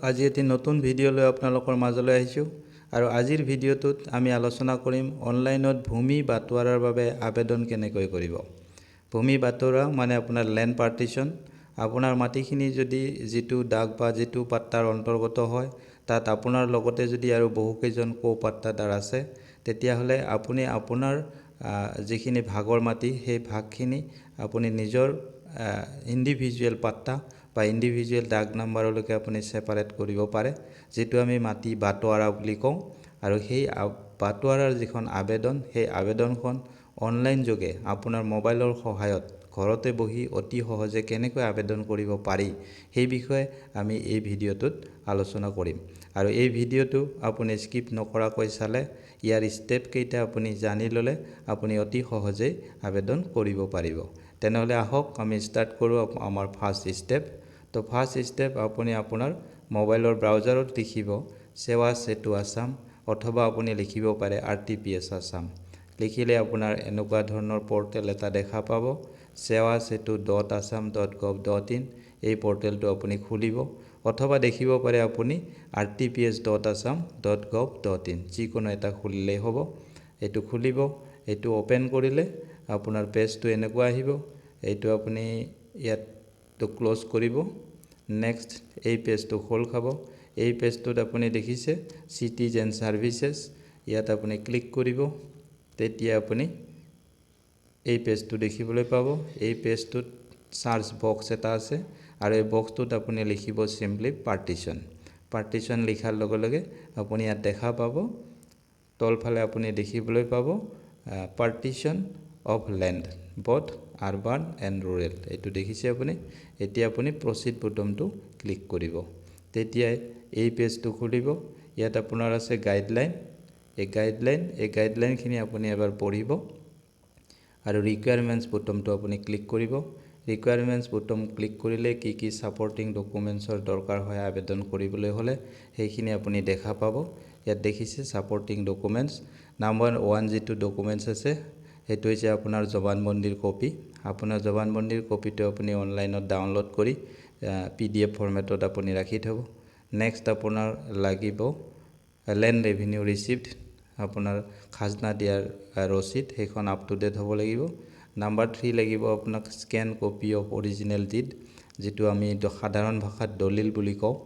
আজি এটি নতুন ভিডিঅ' লৈ আপোনালোকৰ মাজলৈ আহিছোঁ আৰু আজিৰ ভিডিঅ'টোত আমি আলোচনা কৰিম অনলাইনত ভূমি বাটোৱাৰাৰ বাবে আবেদন কেনেকৈ কৰিব। ভূমি বাটোৱাৰা মানে আপোনাৰ লেণ্ড পাৰ্টিশ্যন। আপোনাৰ মাটিখিনি যদি যিটো দাগ বা যিটো পাট্টাৰ অন্তৰ্গত হয়, তাত আপোনাৰ লগতে যদি আৰু বহুকেইজন কো পাট্টাদাৰ আছে, তেতিয়াহ'লে আপুনি আপোনাৰ যিখিনি ভাগৰ মাটি, সেই ভাগখিনি আপুনি নিজৰ ইণ্ডিভিজুৱেল পাট্টা বা ইণ্ডিভিজুৱেল দাগ নাম্বাৰলৈকে আপুনি ছেপাৰেট কৰিব পাৰে, যিটো আমি মাটি বাটোৱাৰা বুলি কওঁ। আৰু সেই বাটোৱাৰাৰ যিখন আবেদন, সেই আবেদনখন অনলাইন যোগে আপোনাৰ মোবাইলৰ সহায়ত ঘৰতে বহি অতি সহজে কেনেকৈ আবেদন কৰিব পাৰি, সেই বিষয়ে আমি এই ভিডিঅ'টোত আলোচনা কৰিম। আৰু এই ভিডিঅ'টো আপুনি স্কিপ নকৰাকৈ চালে, ইয়াৰ ষ্টেপকেইটা আপুনি জানি ল'লে আপুনি অতি সহজেই আবেদন কৰিব পাৰিব। তেনেহ'লে আহক, আমি ষ্টাৰ্ট কৰোঁ আমাৰ ফাৰ্ষ্ট ষ্টেপ। তো ফাৰ্ষ্ট ষ্টেপ, আপুনি আপোনাৰ মোবাইলৰ ব্ৰাউজাৰত লিখিব সেৱা সেতু আছাম, অথবা আপুনি লিখিব পাৰে আৰটিপিএছ আছাম। লিখিলে আপোনাৰ এনেকুৱা ধৰণৰ পৰ্টেল এটা দেখা পাব, sewasetu.assam.gov.in। এই পৰ্টেলটো আপুনি খুলিব, অথবা দেখিব পাৰে আপুনি rtps.assam.gov.in। যিকোনো এটা খুলিলেই হ'ব। এইটো খুলিব। এইটো অ'পেন কৰিলে আপোনাৰ পেজটো এনেকুৱা আহিব। এইটো আপুনি ইয়াতটো ক্ল'জ কৰিব। নেক্সট এই পেজটো খোল খাব। এই পেজটোত আপুনি দেখিছে চিটিজেন ছাৰ্ভিচেছ, ইয়াত আপুনি ক্লিক কৰিব। তেতিয়া আপুনি এই পেজটো দেখিবলৈ পাব। এই পেজটোত চাৰ্চ বক্স এটা আছে আৰু এই বক্সটোত আপুনি লিখিব চিম্পলি পাৰ্টিশ্যন। পাৰ্টিশ্যন লিখাৰ লগে লগে আপুনি ইয়াত দেখা পাব, তলফালে আপুনি দেখিবলৈ পাব partition of land, both urban and rural। এইটো দেখিছে আপুনি। এতিয়া আপুনি প্ৰচিড বুটমটো ক্লিক কৰিব। তেতিয়াই এই পেজটো খুলিব। ইয়াত আপোনাৰ আছে গাইডলাইন। এই গাইডলাইনখিনি আপুনি এবাৰ পঢ়িব আৰু ৰিকুৱাৰমেণ্টছ বুটমটো আপুনি ক্লিক কৰিব। ৰিকুৱাৰমেণ্টছ বুটম ক্লিক কৰিলে কি কি ছাপৰ্টিং ডকুমেণ্টছৰ দৰকাৰ হয় আবেদন কৰিবলৈ হ'লে, সেইখিনি আপুনি দেখা পাব। ইয়াত দেখিছে ছাপৰ্টিং ডকুমেণ্টছ। নাম্বাৰ 1 যিটো ডকুমেণ্টছ আছে, সেইটো হৈছে আপোনাৰ জবানবন্দীৰ কপি। আপোনাৰ জবানবন্দীৰ কপিটো আপুনি অনলাইনত ডাউনলোড কৰি পিডিএফ ফৰ্মেটত আপুনি ৰাখি থ'ব। নেক্সট আপোনাৰ লাগিব লেণ্ড ৰেভিনিউ ৰিচিপ্ট, আপোনাৰ খাজনা দিয়াৰ ৰচিদ, সেইখন আপ টু ডেট হ'ব লাগিব। নাম্বাৰ 3 লাগিব আপোনাক scan copy of original deed, যিটো আমি সাধাৰণ ভাষাত দলিল বুলি কওঁ,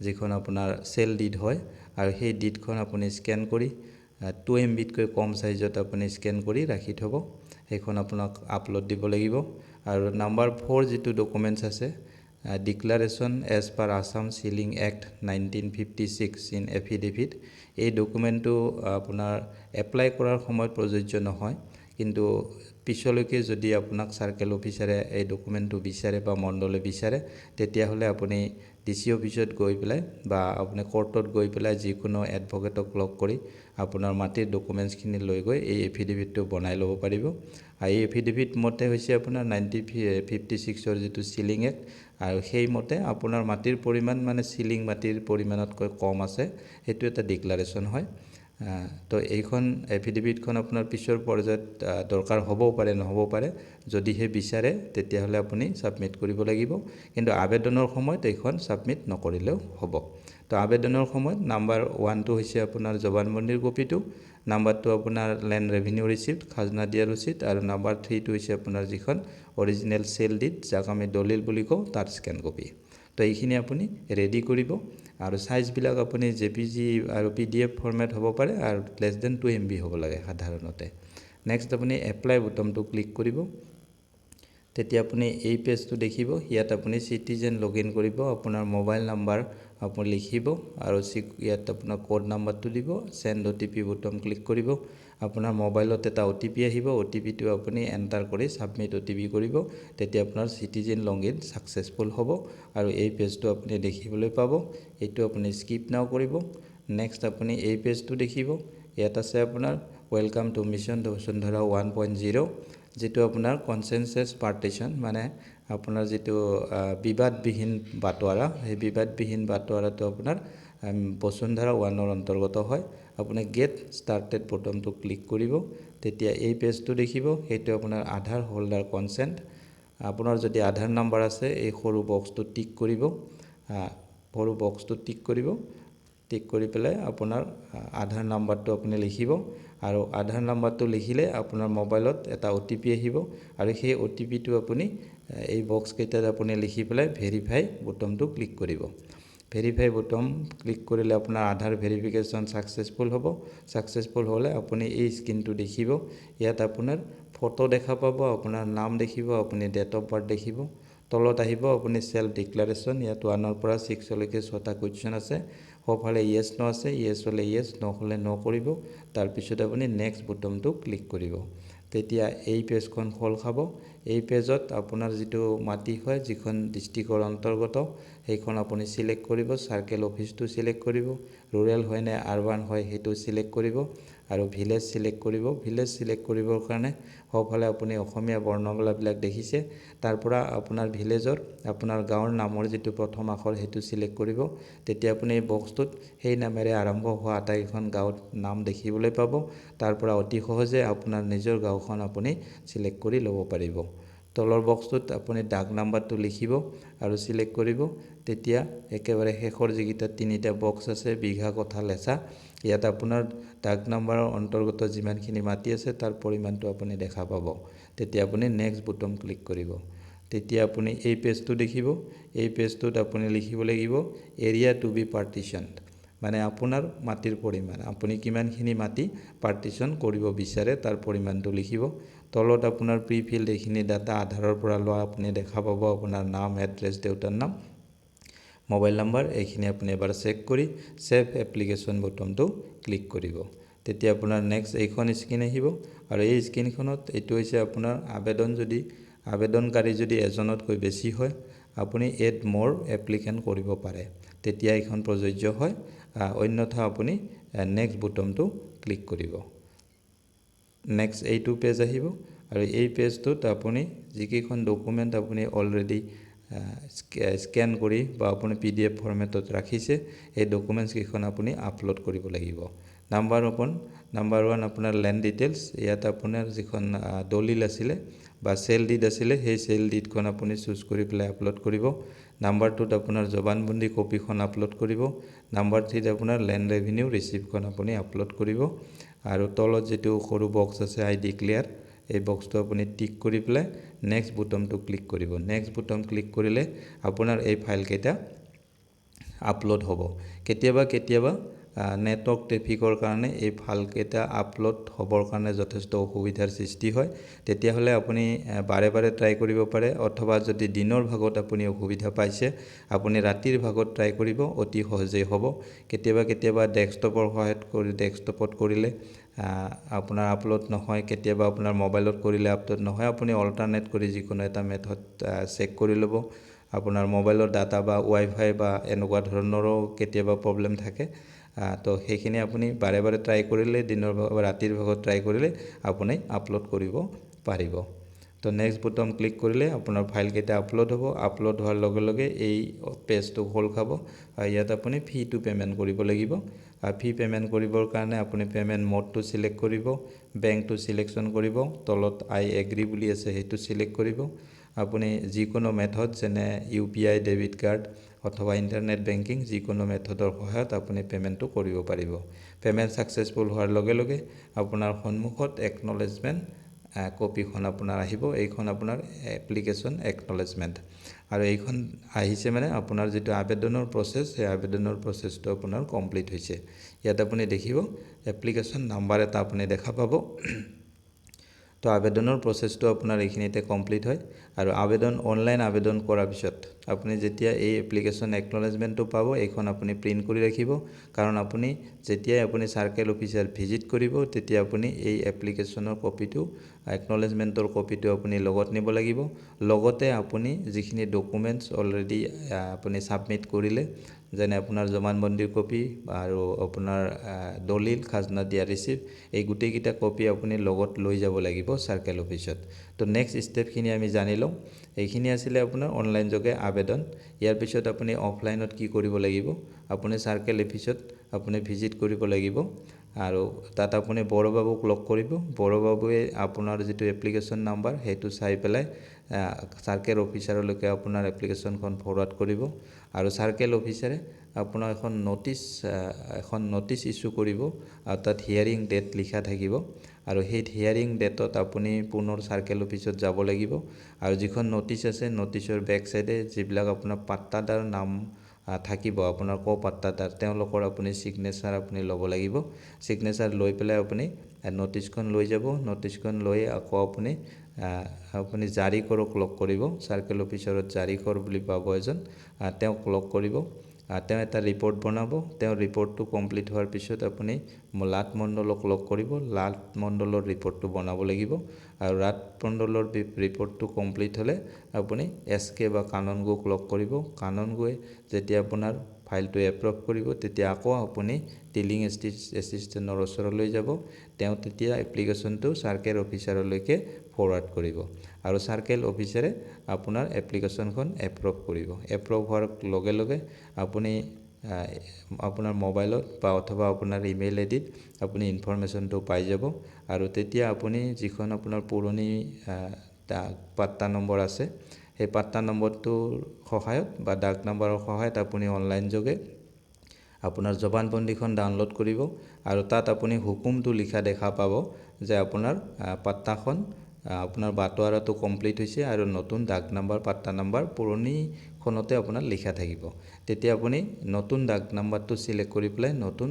যিখন আপোনাৰ চেল did হয়। আৰু সেই ডিডখন আপুনি স্কেন কৰি 2 এমবিতকৈ কম চাইজত আপুনি স্কেন কৰি ৰাখি থ'ব। সেইখন আপোনাক আপলোড দিব লাগিব। আৰু নাম্বাৰ 4 যিটো ডকুমেণ্টছ আছে, declaration as per Assam Ceiling Act 1956 in affidavit। এই ডকুমেণ্টটো আপোনাৰ এপ্লাই কৰাৰ সময়ত প্ৰযোজ্য নহয়, কিন্তু পিছলৈকে যদি আপোনাক চাৰ্কেল অফিচাৰে এই ডকুমেণ্টটো বিচাৰে বা মণ্ডলে বিচাৰে, তেতিয়াহ'লে আপুনি ডি চি অফিচত গৈ পেলাই বা আপুনি কোৰ্টত গৈ পেলাই যিকোনো এডভকেটক লগ কৰি আপোনাৰ মাটিৰ ডকুমেণ্টছখিনি লৈ গৈ এই এফিডেভিটটো বনাই ল'ব পাৰিব। আৰু এই এফিডেভিট মতে হৈছে আপোনাৰ 1956ৰ যিটো চিলিং এক্ট, আৰু সেইমতে আপোনাৰ মাটিৰ পৰিমাণ মানে চিলিং মাটিৰ পৰিমাণতকৈ কম আছে, সেইটো এটা ডিক্লাৰেশ্যন হয়। তো এইখন এফিডেভিটখন আপোনাৰ পিছৰ পৰ্যায়ত দৰকাৰ হ'বও পাৰে, নহ'বও পাৰে। যদিহে বিচাৰে, তেতিয়াহ'লে আপুনি ছাবমিট কৰিব লাগিব, কিন্তু আবেদনৰ সময়ত এইখন ছাবমিট নকৰিলেও হ'ব। তো আবেদনৰ সময়ত নাম্বাৰ 1টো হৈছে আপোনাৰ জবানবন্দীৰ কপিটো, নাম্বাৰ 2 আপোনাৰ লেণ্ড ৰেভিনিউ ৰিচিপ্ট, খাজনা দিয়া ৰচিদ, আৰু নাম্বাৰ 3টো হৈছে আপোনাৰ যিখন অৰিজিনেল চেল did, যাক আমি দলিল বুলি কওঁ, তাৰ স্কেন কপি। তো এইখিনি আপুনি ৰেডি কৰিব আৰু চাইজবিলাক আপুনি জেপিজি আৰু পিডিএফ ফৰ্মেট হ'ব পাৰে আৰু লেছ দেন 2 এমবি হ'ব লাগে সাধাৰণতে। নেক্সট আপুনি এপ্লাই বুটমটো ক্লিক কৰিব। তেতিয়া আপুনি এই পেজটো দেখিব। ইয়াত আপুনি চিটিজেন লগ ইন কৰিব। আপোনাৰ মোবাইল নাম্বাৰ আপুনি লিখিব আৰু ইয়াত আপোনাৰ ক'ড নাম্বাৰটো দিব। চেণ্ড অ'টিপি বুটম ক্লিক কৰিব। আপোনাৰ মোবাইলত এটা অ'টিপি আহিব। অ'টিপিটো আপুনি এণ্টাৰ কৰি ছাবমিট অ'টিপি কৰিব। তেতিয়া আপোনাৰ চিটিজেন লগ ইন ছাকচেছফুল হ'ব আৰু এই পেজটো আপুনি দেখিবলৈ পাব। এইটো আপুনি স্কিপ নাও কৰিব। নেক্সট আপুনি এই পেজটো দেখিব। ইয়াত আছে আপোনাৰ welcome to Mission Basundhara 1.0, যিটো আপোনাৰ কনচেনচাছ পাৰ্টিশ্যন, মানে আপোনাৰ যিটো বিবাদবিহীন বাটোৱাৰা, সেই বিবাদবিহীন বাটোৱাৰাটো আপোনাৰ বসুন্ধৰা 1ৰ অন্তৰ্গত হয়। আপুনি গেট ষ্টাৰ্টেড বটনটো ক্লিক কৰিব। তেতিয়া এই পেজটো দেখিব। সেইটো আপোনাৰ আধাৰ হোল্ডাৰ কনচেণ্ট। আপোনাৰ যদি আধাৰ নাম্বাৰ আছে, এই সৰু বক্সটো টিক কৰিব। সৰু বক্সটোত টিক কৰিব। টিক কৰি পেলাই আপোনাৰ আধাৰ নাম্বাৰটো আপুনি লিখিব আৰু আধাৰ নাম্বাৰটো লিখিলে আপোনাৰ মোবাইলত এটা অ'টিপি আহিব আৰু সেই অ'টিপিটো আপুনি এই বক্সকেইটাত আপুনি লিখি পেলাই ভেৰিফাই বুটমটো ক্লিক কৰিব। ভেৰিফাই বুটম ক্লিক কৰিলে আপোনাৰ আধাৰ ভেৰিফিকেশ্যন ছাকচেছফুল হ'ব। ছাকচেছফুল হ'লে আপুনি এই স্ক্ৰীনটো দেখিব। ইয়াত আপোনাৰ ফটো দেখা পাব, আপোনাৰ নাম দেখিব, আপুনি ডেট অফ বাৰ্থ দেখিব। তলত আহিব আপুনি চেল্ফ ডিক্লাৰেশ্যন। ইয়াত 1ৰ পৰা 6লৈকে ছটা কুৱেশ্যন আছে। সোঁফালে য়েছ, ন' আছে। য়েছ হ'লে য়েছ, ন' হ'লে ন' কৰিব। তাৰপিছত আপুনি নেক্সট বুটমটো ক্লিক কৰিব। তেতিয়া এই পেজখন খোল খাব। এই পেজত আপোনাৰ যিটো মাটি হয়, যিখন ডিষ্ট্ৰিক্টৰ অন্তৰ্গত, সেইখন আপুনি চিলেক্ট কৰিব। চাৰ্কেল অফিচটো চিলেক্ট কৰিব। ৰুৰেল হয় নে আৰবান হয়, সেইটো চিলেক্ট কৰিব আৰু ভিলেজ চিলেক্ট কৰিব। ভিলেজ চিলেক্ট কৰিবৰ কাৰণে সোঁফালে আপুনি অসমীয়া বৰ্ণমালাবিলাক দেখিছে। তাৰ পৰা আপোনাৰ ভিলেজৰ, আপোনাৰ গাঁৱৰ নামৰ যিটো প্ৰথম আখৰ, সেইটো চিলেক্ট কৰিব। তেতিয়া আপুনি এই বক্সটোত সেই নামেৰে আৰম্ভ হোৱা আটাইকেইখন গাঁৱত নাম দেখিবলৈ পাব। তাৰ পৰা অতি সহজে আপোনাৰ নিজৰ গাঁওখন আপুনি চিলেক্ট কৰি ল'ব পাৰিব। তলৰ বক্সটোত আপুনি ডাক নাম্বাৰটো লিখিব আৰু চিলেক্ট কৰিব। তেতিয়া একেবাৰে শেষৰ যিকেইটা তিনিটা বক্স আছে, বিঘা, কঠা, লেচা, ইয়াত আপোনাৰ ডাক নাম্বাৰৰ অন্তৰ্গত যিমানখিনি মাটি আছে, তাৰ পৰিমাণটো আপুনি দেখা পাব। তেতিয়া আপুনি নেক্সট বুটম ক্লিক কৰিব। তেতিয়া আপুনি এই পেজটো দেখিব। এই পেজটোত আপুনি লিখিব লাগিব এৰিয়া টু বি পাৰ্টিশ্যন, মানে আপোনাৰ মাটিৰ পৰিমাণ, আপুনি কিমানখিনি মাটি পাৰ্টিশ্যন কৰিব বিচাৰে, তাৰ পৰিমাণটো লিখিব। তলত আপোনাৰ প্ৰি ফিল্ড এইখিনি ডাটা আধাৰৰ পৰা লোৱা আপুনি দেখা পাব। আপোনাৰ নাম, এড্ৰেছ, দেউতাৰ নাম, মোবাইল নাম্বাৰ, এইখিনি আপুনি এবাৰ চেক কৰি ছেভ এপ্লিকেশ্যন বটনটো ক্লিক কৰিব। তেতিয়া আপোনাৰ নেক্সট এইখন স্ক্ৰীন আহিব আৰু এই স্ক্ৰীনখনত এইটো হৈছে আপোনাৰ আবেদন। যদি আবেদনকাৰী যদি এজনতকৈ বেছি হয়, আপুনি এড মোৰ এপ্লিকেণ্ট কৰিব পাৰে, তেতিয়া এইখন প্ৰযোজ্য হয়। অন্যথা আপুনি নেক্সট বুটমটো ক্লিক কৰিব। নেক্সট এইটো পেজ আহিব আৰু এই পেজটোত আপুনি যিকেইখন ডকুমেণ্ট আপুনি অলৰেডি স্কেন কৰি বা আপুনি পিডিএফ ফৰ্মেটত ৰাখিছে, সেই ডকুমেণ্টছকেইখন আপুনি আপলোড কৰিব লাগিব। নাম্বাৰ 1, আপোনাৰ লেণ্ড ডিটেইলছ। ইয়াত আপোনাৰ যিখন দলিল আছিলে বা চেল did আছিলে, সেই চেল ডিডখন আপুনি চুজ কৰি পেলাই আপলোড কৰিব। নাম্বাৰ 2ত আপোনাৰ জবানবন্দী কপিখন আপলোড কৰিব। নাম্বাৰ 3ত আপোনাৰ লেণ্ড ৰেভিনিউ ৰিচিপ্টখন আপুনি আপলোড কৰিব। আৰু তলত যিটো সৰু বক্স আছে, আই ডিক্লেয়াৰ, এই বক্সটো আপুনি টিক কৰি পেলাই নেক্সট বুটমটো ক্লিক কৰিব। নেক্সট বুটম ক্লিক কৰিলে আপোনাৰ এই ফাইলকেইটা আপলোড হ'ব। কেতিয়াবা কেতিয়াবা নেটৱৰ্ক ট্ৰেফিকৰ কাৰণে এই ফাইলকেইটা আপলোড হ'বৰ কাৰণে যথেষ্ট অসুবিধাৰ সৃষ্টি হয়। তেতিয়াহ'লে আপুনি বাৰে বাৰে ট্ৰাই কৰিব পাৰে, অথবা যদি দিনৰ ভাগত আপুনি অসুবিধা পাইছে, আপুনি ৰাতিৰ ভাগত ট্ৰাই কৰিব, অতি সহজেই হ'ব। কেতিয়াবা কেতিয়াবা ডেস্কটপৰ সহায়ত কৰি, ডেস্কটপত কৰিলে আপোনাৰ আপলোড নহয়, কেতিয়াবা আপোনাৰ মোবাইলত কৰিলে আপলোড নহয়। আপুনি অল্টাৰনেট কৰি যিকোনো এটা মেথড চেক কৰি ল'ব। আপোনাৰ মোবাইলৰ ডাটা বা ৱাই ফাই বা এনেকুৱা ধৰণৰো কেতিয়াবা প্ৰব্লেম থাকে। তো সেইখিনি আপুনি বাৰে বাৰে ট্ৰাই কৰিলে, দিনৰ ভাগত, ৰাতিৰ ভাগত ট্ৰাই কৰিলে আপুনি আপলোড কৰিব পাৰিব। তো নেক্সট বুটম ক্লিক কৰিলে আপোনাৰ ফাইলকেইটা আপলোড হ'ব। আপলোড হোৱাৰ লগে লগে এই পেজটো খোল খাব আৰু ইয়াত আপুনি ফিটো পে'মেণ্ট কৰিব লাগিব। আৰু ফি পে'মেণ্ট কৰিবৰ কাৰণে আপুনি পে'মেণ্ট ম'ডটো চিলেক্ট কৰিব, বেংকটো চিলেকশ্যন কৰিব। তলত আই এগ্ৰি বুলি আছে, সেইটো চিলেক্ট কৰিব। আপুনি যিকোনো মেথড, যেনে ইউপিআই, ডেবিট কাৰ্ড অথবা ইণ্টাৰনেট বেংকিং, যিকোনো মেথডৰ সহায়ত আপুনি পে'মেণ্টটো কৰিব পাৰিব। পে'মেণ্ট ছাকচেছফুল হোৱাৰ লগে লগে আপোনাৰ সন্মুখত একনলেজমেণ্ট কপিখন আপোনাৰ আহিব। এইখন আপোনাৰ এপ্লিকেশ্যন একনলেজমেণ্ট আৰু এইখন আহিছে মানে আপোনাৰ যিটো আবেদনৰ প্ৰচেছ, সেই আবেদনৰ প্ৰচেছটো আপোনাৰ কমপ্লিট হৈছে। ইয়াত আপুনি দেখিব এপ্লিকেশ্যন নাম্বাৰ এটা আপুনি দেখা পাব। তো আবেদনৰ প্ৰচেছটো আপোনাৰ এইখিনিতে কমপ্লিট হয়। আৰু আবেদন, অনলাইন আবেদন কৰাৰ পিছত আপুনি যেতিয়া এই এপ্লিকেশ্যন একনলেজমেণ্টটো পাব, এইখন আপুনি প্ৰিণ্ট কৰি ৰাখিব। কাৰণ আপুনি যেতিয়াই আপুনি চাৰ্কেল অফিচাৰ ভিজিট কৰিব, তেতিয়া আপুনি এই এপ্লিকেশ্যনৰ কপিটো, একনলেজমেণ্টৰ কপিটো আপুনি লগত নিব লাগিব। লগতে আপুনি যিখিনি ডকুমেণ্টছ অলৰেডি আপুনি ছাবমিট কৰিলে, যেনে আপোনাৰ জমানবন্দীৰ কপি আৰু আপোনাৰ দলিল, খাজনা দিয়া ৰিচিপ্ট, এই গোটেইকেইটা কপি আপুনি লগত লৈ যাব লাগিব চাৰ্কেল অফিচত। তো নেক্সট ষ্টেপখিনি আমি জানি লওঁ। এইখিনি আছিলে আপোনাৰ অনলাইন যোগে আবেদন। ইয়াৰ পিছত আপুনি অফলাইনত কি কৰিব লাগিব? আপুনি চাৰ্কেল অফিচত আপুনি ভিজিট কৰিব লাগিব আৰু তাত আপুনি বৰবাবুক লগ কৰিব। বৰবাবুৱে আপোনাৰ যিটো এপ্লিকেশ্যন নাম্বাৰ, সেইটো চাই পেলাই চাৰ্কেল অফিচাৰলৈকে আপোনাৰ এপ্লিকেশ্যনখন ফৰৱাৰ্ড কৰিব আৰু চাৰ্কেল অফিচাৰে আপোনাক এখন ন'টিচ ইছ্যু কৰিব আৰু তাত হিয়াৰিং ডেট লিখা থাকিব। আৰু সেই হিয়াৰিং ডেটত আপুনি পুনৰ চাৰ্কেল অফিচত যাব লাগিব। আৰু যিখন ন'টিচ আছে, ন'টিচৰ বেক চাইডে যিবিলাক আপোনাৰ পাট্টাদাৰ নাম থাকিব, আপোনাৰ ক পাট্টাদাৰ, তেওঁলোকৰ আপুনি ছিগনেচাৰ আপুনি ল'ব লাগিব। ছিগনেচাৰ লৈ পেলাই আপুনি ন'টিচখন লৈ যাব। ন'টিচখন লৈ আকৌ আপুনি জাৰিকৰক লগ কৰিব। চাৰ্কেল অফিচৰত জাৰিকৰ বুলি পাব এজন, তেওঁক লগ কৰিব। তেওঁ এটা ৰিপৰ্ট বনাব। তেওঁৰ ৰিপৰ্টটো কমপ্লিট হোৱাৰ পিছত আপুনি লাট মণ্ডলক লগ কৰিব। লাট মণ্ডলৰ ৰিপৰ্টটো বনাব লাগিব আৰু লাট মণ্ডলৰ ৰিপৰ্টটো কমপ্লিট হ'লে আপুনি এছ কে বা কাননগোক লগ কৰিব। কাননগোৱে যেতিয়া আপোনাৰ ফাইলটো এপ্ৰুভ কৰিব, তেতিয়া আকৌ আপুনি ডিলিং এছিষ্টেণ্টৰ ওচৰলৈ যাব। তেওঁ তেতিয়া এপ্লিকেশ্যনটো চাৰ্কেল অফিচাৰলৈকে ফৰৱাৰ্ড কৰিব আৰু চাৰ্কেল অফিচাৰে আপোনাৰ এপ্লিকেশ্যনখন এপ্ৰুভ কৰিব। এপ্ৰুভ হোৱাৰ লগে লগে আপুনি আপোনাৰ মোবাইলত বা অথবা আপোনাৰ ইমেইল আই ডিত আপুনি ইনফৰমেশ্যনটো পাই যাব। আৰু তেতিয়া আপুনি যিখন আপোনাৰ পুৰণি পাট্টা নম্বৰ আছে, সেই পাট্টা নম্বৰটোৰ সহায়ত বা ডাক নম্বৰৰ সহায়ত আপুনি অনলাইন যোগে আপোনাৰ জবানবন্দীখন ডাউনলোড কৰিব আৰু তাত আপুনি হুকুমটো লিখা দেখা পাব যে আপোনাৰ পাট্টাখন, আপোনাৰ বাটোৱাৰাটো কমপ্লিট হৈছে আৰু নতুন ডাক নাম্বাৰ, পাট্টা নাম্বাৰ পুৰণিখনতে আপোনাৰ লিখা থাকিব। তেতিয়া আপুনি নতুন ডাক নাম্বাৰটো চিলেক্ট কৰি পেলাই নতুন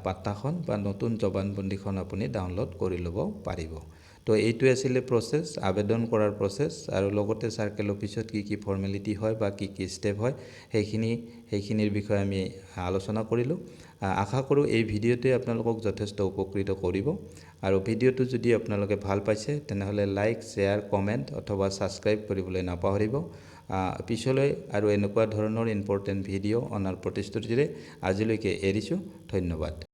পাট্টাখন বা নতুন জবানবন্দীখন আপুনি ডাউনলোড কৰি ল'ব পাৰিব। তো এইটোৱে আছিলে প্ৰচেছ, আবেদন কৰাৰ প্ৰচেছ আৰু লগতে চাৰ্কেল অফিচত কি কি ফৰ্মেলিটি হয় বা কি কি ষ্টেপ হয়, সেইখিনিৰ বিষয়ে আমি আলোচনা কৰিলোঁ। আশা কৰোঁ এই ভিডিঅ'টোৱে আপোনালোকক যথেষ্ট উপকৃত কৰিব। আৰু ভিডিঅ'টো যদি আপোনালোকে ভাল পাইছে, তেনেহ'লে লাইক, শ্বেয়াৰ, কমেণ্ট অথবা ছাবস্ক্ৰাইব কৰিবলৈ নাপাহৰিব। পিছলৈ আৰু এনেকুৱা ধৰণৰ ইম্পৰ্টেণ্ট ভিডিঅ' অনাৰ প্ৰতিশ্ৰুতিৰে আজিলৈকে এৰিছোঁ। ধন্যবাদ।